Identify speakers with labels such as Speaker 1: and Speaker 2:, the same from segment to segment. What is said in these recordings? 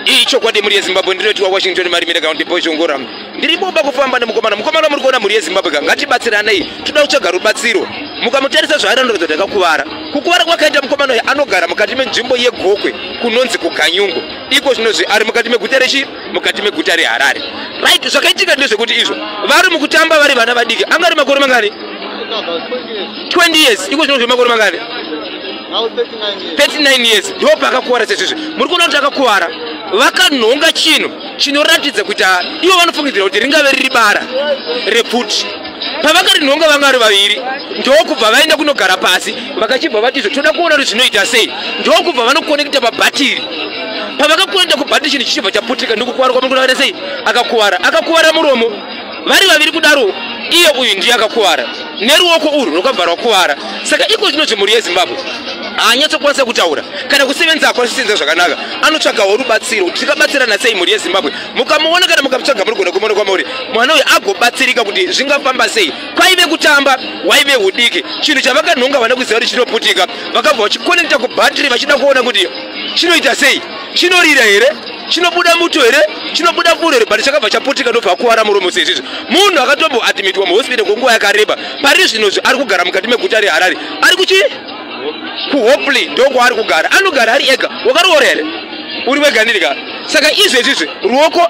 Speaker 1: Ichokwadi, mhuri yeZimbabwe, ndinotiwa Washington Marimire kana kuti Bhozhongora. Ndiri boba kufamba nemukomana. Mukomana muri kuona, mhuri yeZimbabwe ka, ngatibatsiranei, toda kutsvaga rubatsiro. Mukamutarisa zvaari, anoratidza kuti akakuvara. Kukuvara kwakaita mukomana uyu, anogara mukati menzvimbo yeGokwe kunonzi kuGanyungu. Iko zvinozvi ari mukati meguta rechi mukati meguta reHarare, right? Zvakaitika ndezvekuti izvo vari mukutamba vari vana vadiki. Anga ari makore mangani? 20 years. Iko zvinozvi makore mangani? 39 years. Ndo paakakuvara sezvizvi muri kuona kuti akakuvara. Vakanhonga chinhu chinoratidza kuti ivo vanofungidzira kuti ringave riri bara repfuti. Pavakarinhonga vanga vari vaviri, ndokubva vaenda kunogara pasi, vakachibva vati izvo toda kuona kuti zvinoita sei. Ndokubva vanokonekita pabhatiri. Pavakakonekita kubhatiri, chinhu chichibva chaputika, ndokukuvara kwamuri sei. Akakuvara, akakuvara muromo. Vari vaviri kudaro, iye uyu ndiye akakuvara neruoko urwu rwakabva rwakuvara. Saka iko zvino zvemhuri yeZimbabwe haanyatsokwanisa kutaura kana kusevenza, akwanisa kusevenza zvakanaka. Anotsvagawo rubatsiro kuti tikabatsirana sei, mhuri yeZimbabwe. Mukamuona kana mukamutsvaga, murigona kumuona kwamuri mwana uyu agobatsirika kuti zvingafamba sei. Kwaive kutamba, waive hudiki. Chinhu chavakanhonga vana kuziva kuti chinoputika, vakabva vachikonekta kubhatiri vachida kuona kuti chinoita sei, chinorira here, chinobuda muto here, chinobuda furo here. But chakabva chaputika, ndobva akuvara muromo seizvizvi. Munhu akatomboadmitwa muhospital kwenguva yakareba. Pari zvinozvi ari kugara mukati meguta reHarare, ari kuchi kuHopley, ndokwaari kugara. Anogara ari ega. Wakaroora here? Uri wega ndirika? Saka izvezvizvi ruoko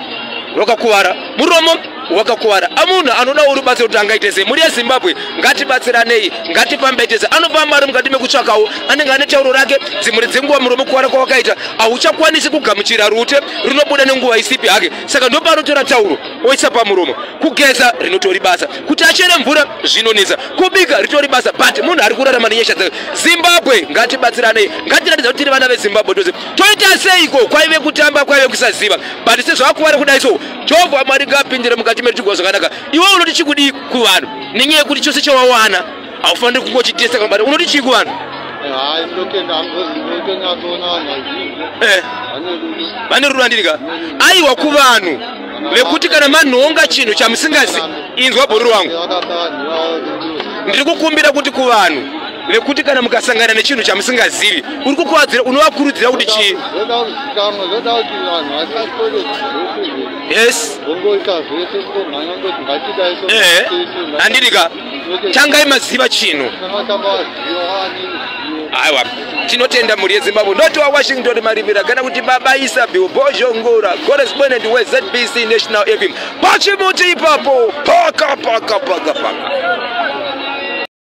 Speaker 1: rwakakuvara, muromo wakakuvara. Amunhu anoda rubatsiro kuti angaite sei, mhuri yeZimbabwe? Ngatibatsiranei, ngatifambe tese. Anofamba ari mukati mekutsvakawo, anenge ane tauro rake. Dzimwe dzenguva muromo kuvara kwawakaita, hauchakwanisi kugamuchira rute rinobuda nenguva isipi hake. Saka ndopaanotora tauro oisa pamuromo. Kugeza rinotori basa, kuti achere mvura zvinonetsa, kubika ritori basa, but munhu ari kurarama nenyasha dzake. Zimbabwe, ngatibatsiranei, ngatiratidza kuti tiri vana veZimbabwe tose. Toita seiko? Kwaive kutamba, kwaive kusaziva, but sezvakuvara kudai so, Jehovha Mwari ngapindire mukati medu tigwa zvakanaka. Iwe unoti chikudii kuvanhu, nenyaya yekuti chose chawawana haufaniri kungochitesa kamubata? Unoti chii kuvanhu?
Speaker 2: Hayi, ndinotenda hangu, ndinotonyatsoona vanhu vazhinji vane rudo.
Speaker 1: Vane rudo, andirika? Aiwa, kuvanhu vekuti kana manhonga chinhu chamusingazi, inzwa bhururu wangu.
Speaker 2: Vakapa vanhu ivavo rudo.
Speaker 1: Ndiri kukumbira kuti kuvanhu vekuti kana mukasangana nechinhu chamusingazivi, uri kukuwadzira, unovakurudzira kuti chii?
Speaker 2: Zvoda kuzikamwa, zvoda kuti vanhu vasatore zvese vongoita zvese, kungomhanya ngoti ngatidai so.
Speaker 1: Handidika, tangai maziva chinhu.
Speaker 2: Tanga waziva, wane ruzivo.
Speaker 1: Aiwa, tinotenda, mhuri yeZimbabwe. Ndoti waWashington Marimira kana kuti Baba Isabel Bhozhongora, correspondent weZBC National FM, pachimuti ipapo. Paka paka paka paka.